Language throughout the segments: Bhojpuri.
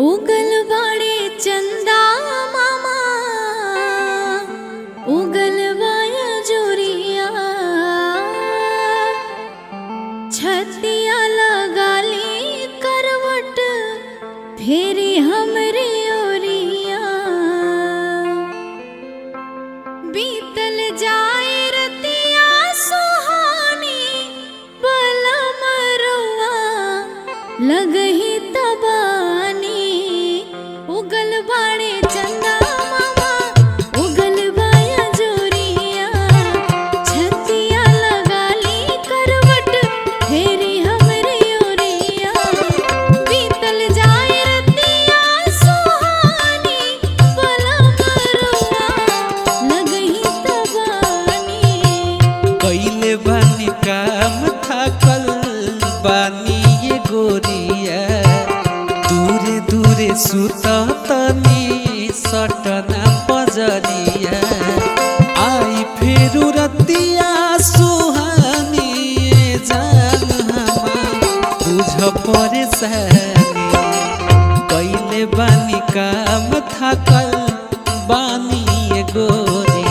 उगल बाड़े चंदा मामा उगल बाया जोरिया छतिया लगाली करवट फेरी हमरे ओरिया बीतल जाए रतिया सुहानी बला मरुआ लगही तबानी उगल बाड़े चंदा मामा उगल बाया जोरिया छतिया लगाली करवट फेरी हमरे ओरिया बीतल जाए रतिया सुहानी बला मरुआ लगही तबानी। कैले बानी काम थाकल बानी ये गोरिया दूरे दूरे सुत तनी सटना पजरिया आई फेरू रतिया सुहानी ये जान हमार बुझ परेशानी। कैले बानी काम थाकल बानी ये गोरिया।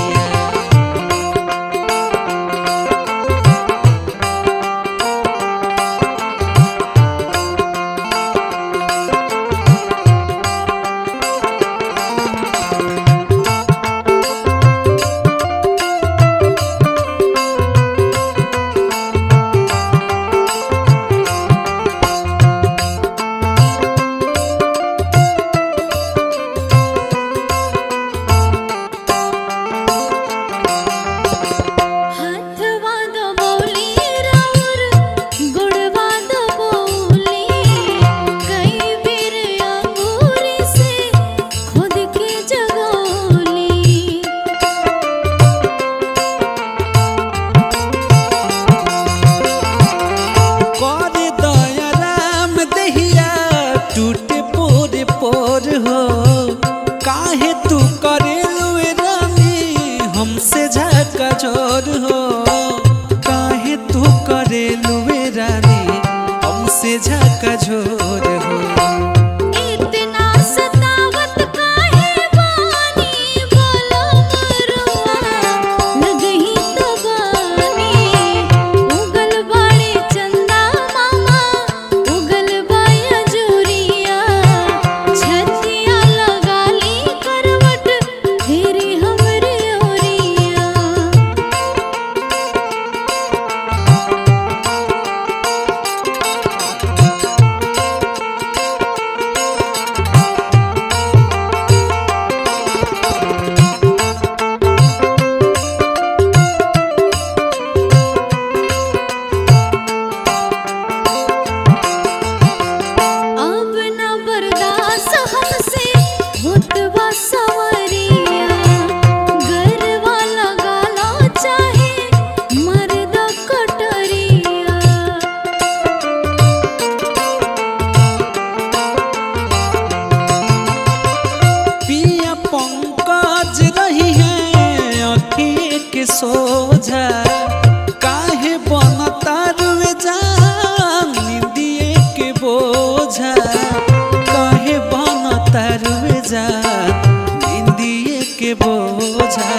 हाथवा दबोली राउर गुड़वा दबोली कई बेर अंगूरी से खुद के जगोली। कर दया राम दहिया टूटे पोर पोर हो काहे तू करे रानी हमसे झाका जोर हो काहे तू करे रानी हमसे झाका झोर हो। इतना सतावत काहे बानी बोलो मरुआ लगही तबानी उगल बाड़े चंदा मामा उगल बाया जोरिया छतिया लगाली करवट फेरी हमरे ओरिया। अब न बर्दाश्त हमसे होतवा सवरिया गरवा लगा लो चाहे मर्द कटरिया। पिया पंकज रही है अखिए के सोझा काहे बनता रुए जान निंदिए के बोझा काहे बनता रुए जान निंदिए के बोझा।